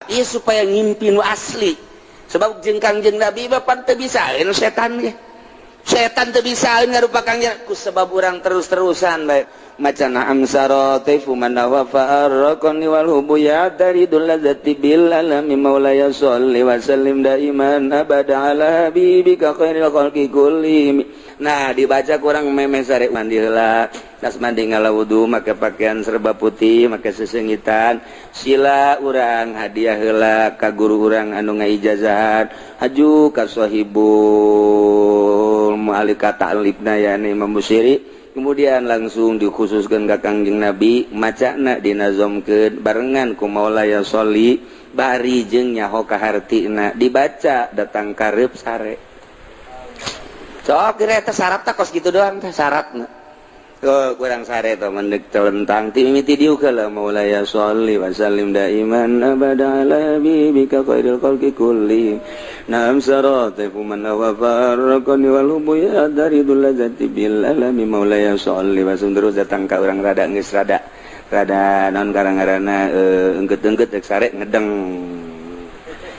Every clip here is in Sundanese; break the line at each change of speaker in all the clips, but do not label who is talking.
Iya, supaya ngimpi nu asli, sebab jeung Kangjeng Nabi mah pan teu bisaeun setan ge. Setan teu bisaeun ngarupa Kangjeng ku sebab urang terus-terusan bae maca na'am sara taifu man wa farraqani wal hubu ya taridul ladzati bil alami maulaya sholli wa sallim daiman abada ala habibika khairil khalqi kullihim. Nah, dibaca kurang memeh sare, mandi heula. Tas mandi, ngala wudu, make pakaian serba putih, make sesengitan. Sila urang hadiah heula ka guru urang anu ngaijazahan, haju ka sahibul mu'alika ta'libna, yani Imam Busiri. Kemudian langsung dikhususkan ke Kangjeng Nabi, macana dinazomkeun barengan ku maulaya sholli, bari jeung nyaho kahartina, dibaca datang karep sare. Sok kira eta syarat tak kos gitu doang teh syaratna. Oh, kurang sare teh mendek telentang ti mimiti diuk heula, maulaya sholli wa sallim daiman abada ala habibika khairil khalqi kulli. Naam saratifu man wa farraqani wal hubu ya daridul ladzati bil alami maulaya sholli wa sallim. Terus datang ka urang rada geus rada rada naon karang-karana engket-engket rek sare, ngedeng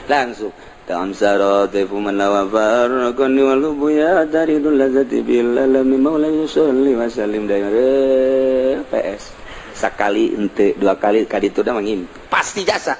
langsung. Ta'am saratifu man wa farraqani wal hubu ya daridul ladzati bil alami maulaya sholli wa sallim daiman. PS sakali ente, dua kali, kaditu dah mangim pasti jasa.